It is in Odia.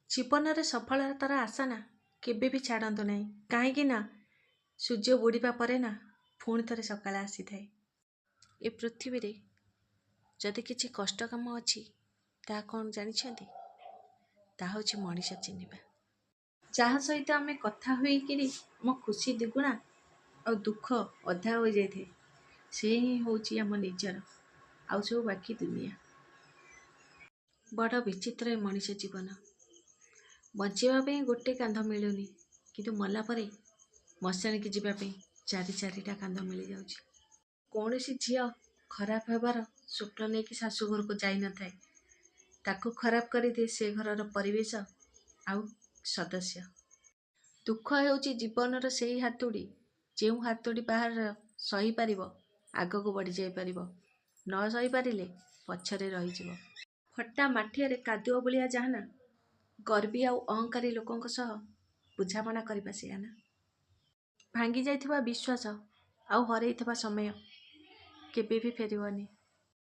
ଜୀବନରେ ସଫଳତାର ଆଶା ନା କେବେ ବି ଛାଡ଼ନ୍ତୁ ନାହିଁ, କାହିଁକି ନା ସୂର୍ଯ୍ୟ ବୁଡ଼ିବା ପରେ ନା ପୁଣି ଥରେ ସକାଳ ଆସିଥାଏ। ଏ ପୃଥିବୀରେ ଯଦି କିଛି କଷ୍ଟ କାମ ଅଛି, ତାହା କ'ଣ ଜାଣିଛନ୍ତି? ତାହା ହେଉଛି ମଣିଷ ଚିହ୍ନିବା। ଯାହା ସହିତ ଆମେ କଥା ହୋଇକିରି ଆମ ଖୁସି ଦ୍ୱିଗୁଣା ଆଉ ଦୁଃଖ ଅଧା ହୋଇଯାଇଥାଏ, ସେ ହିଁ ହେଉଛି ଆମ ନିଜର, ଆଉ ସବୁ ବାକି ଦୁନିଆ। ବଡ଼ ବିଚିତ୍ର ଏ ମଣିଷ ଜୀବନ। ବଞ୍ଚିବା ପାଇଁ ଗୋଟେ କାନ୍ଧ ମିଳୁନି, କିନ୍ତୁ ମଲା ପରେ ମଶାଣିକି ଯିବା ପାଇଁ ଚାରି ଚାରିଟା କାନ୍ଧ ମିଳିଯାଉଛି। କୌଣସି ଝିଅ ଖରାପ ହେବାର ସ୍ୱପ୍ନ ନେଇକି ଶାଶୁଘରକୁ ଯାଇନଥାଏ। ତାକୁ ଖରାପ କରିଦିଏ ସେ ଘରର ପରିବେଶ ଆଉ ସଦସ୍ୟ। ଦୁଃଖ ହେଉଛି ଜୀବନର ସେଇ ହାତୁଡ଼ି, ଯେଉଁ ହାତୁଡ଼ି ବାହାର ସହିପାରିବ ଆଗକୁ ବଢ଼ିଯାଇପାରିବ, ନ ସହିପାରିଲେ ପଛରେ ରହିଯିବ। ଫଟା ମାଠିଆରେ କାଦୁଅ ବୋଳିବା ଯାହା ନା, ଗର୍ବୀ ଆଉ ଅହଙ୍କାରୀ ଲୋକଙ୍କ ସହ ବୁଝାମଣା କରିବା ସେୟା ନା। ଭାଙ୍ଗି ଯାଇଥିବା ବିଶ୍ୱାସ ଆଉ ହରେଇଥିବା ସମୟ କେବେ ବି ଫେରିବନି।